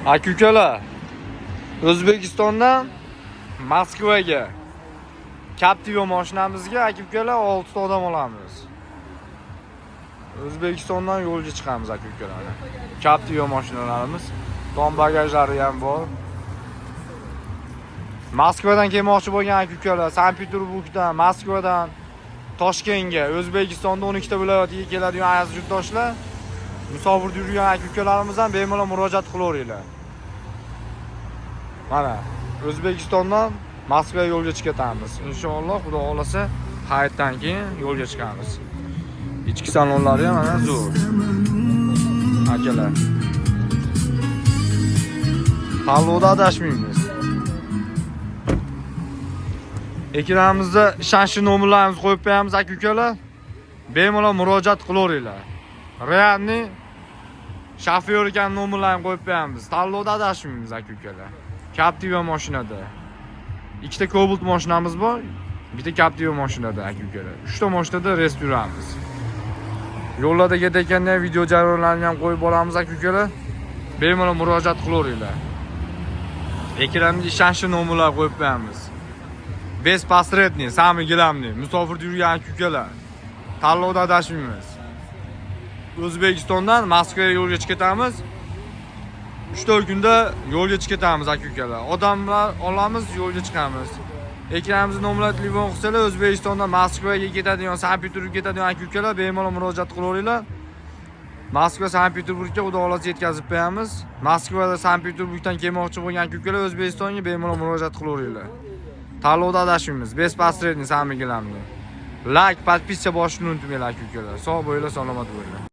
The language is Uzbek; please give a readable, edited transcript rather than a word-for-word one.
Aka ukalar, O'zbekistondan Moskvaga Captiva mashinamizga, aka ukalar, 6 ta odam olamiz. O'zbekistondan yo'lga chiqamiz, aka ukalar. Captiva mashinalarimiz, tom bagajlari ham bor. Moskvadan kelmoqchi bo'lgan aka ukalar, Sankt-Peterburgdan, Moskvadan Toshkentga, O'zbekistonda 12 ta viloyatiga keladigan aziz yurtdoshlar, musofirda yurgan aka ukalarimizdan bemalol murojaat qilaveringlar. Mana O'zbekistondan Moskvaga yo'lga chiqatamiz. Inshaalloh, Xudo xolasa, hayitdan keyin yo'lga chiqamiz. Ichki salonlari ham mana zo'r. Akalar. Tanlovda adashmaymiz. Ekranimizda ishonchli nomerlarimizni qo'yib qo'yamiz, aka ukalar. Bemalol murojaat qilaveringlar. Реальный shofyor ekan, nomerlarini qo'yib qo'yamiz. Tanlovda adashmaymiz, aka ukalar. Captiva mashinada. Ikkita Cobalt mashinamiz bor, bitta Captiva mashinada, aka ukalar. Uchta mashinada reys yuramiz. Yo'llarda ketayotganda ham video jarayonlarini ham qo'yib boramiz, aka ukalar. Bemalol murojaat qilaveringlar. Ekranda ishonchli nomerlar qo'yib qo'yamiz. Без посредник, самый главный, musofirda yurgan aka ukalar. Tanlovda adashmaymiz. O'zbekistondan Moskvaga yo'lga chiqatamiz. 3-4 kunda yo'lga chiqatamiz, aka ukalar. Odamlar olamiz, yo'lga chiqamiz. Ekranimizni nomerlar telefon qilsalar, O'zbekistondan Moskvaga ketadigan, Sankt-Peterburgga ketadigan aka ukalar bemalol murojaat qilaveringlar. Moskva, Sankt-Peterburgga, Xudo xolasa, yetkazib qo'yamiz. Moskvada, Sankt-Peterburgdan kelmoqchi bo'lgan aka ukalar O'zbekistonga bemalol murojaat qilaveringlar. Tanlovda adashmaymiz. Без посредник, самый главный. Лайк, подписка bosishni unutmanglar, aka ukalar. Sog' bo'linglar, salomat bo'linglar.